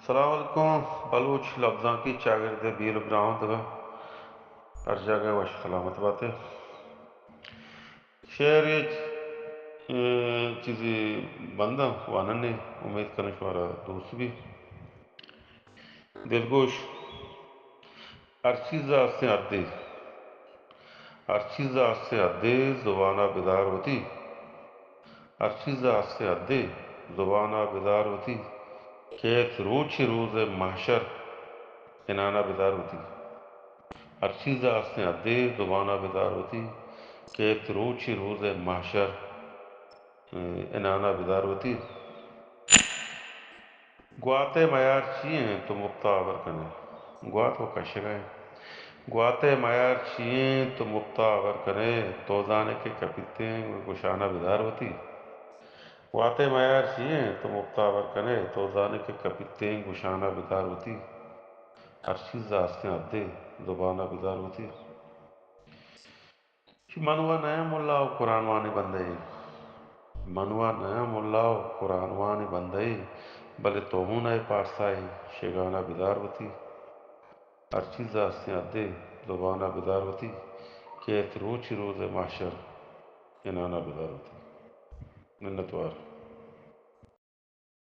سلام علیکم۔ بلوچ لبزانکی چاگرد ءِ بیل ءُ براہوند ءَ ہر جاگہ وش سلامت بات ئے۔ شعر ءِ چیزے بنداں وانن ئے، امیت کناں شمارا دوست بی۔ دلگوش۔ ہر چیز ءَ استیں حدے، ہر چیز ءَ استیں حدے، زبان ءَ بدار وتی۔ ہر چیز ءَ استیں حدے، زبان ءَ بدار وتی۔ کیت روچے روز ءِ محشر، عنان ءَ بدار وتی۔ ہر چیز ءَ استیں حدے، زبان ءَ بدار وتی۔ کیت روچے روز ءِ محشر، عنان ءَ بدار وتی۔ گوات ءِ میار چی اِنت تو مپت ءَ ہبر کن ئے؟ گوات وَ کشگ ءَ اِنت۔ گوات ءِ میار چی اِنت تو مپت ءَ ہبر کن ئے؟ تو زان ئے کہ کپیتیں گوشان ءَ بدار وتی۔ گوات ءِ میار چی اِنت تو مپت ءَ ہبر کن ئے؟ تو زان ئے کہ کپیتیں گوشان ءَ بدار وتی۔ ہر چیز ءَ استیں حدے، زبان ءَ بدار وتی۔ چی من وَ نہ آں ملا ءُ قرآن وانیں بندہ ئے۔ من وَ نہ آں ملا ءُ قرآن وانیں بندہ ئے، بلے تو ہوں نہ ئے پارسا ئے، شیگان ءَ بدار وتی۔ ہر چیز ءَ استیں حدے، زبان ءَ بدار وتی۔ کیت روچے روز ءِ محشر، عنان ءَ بدار وتی۔ منتوار۔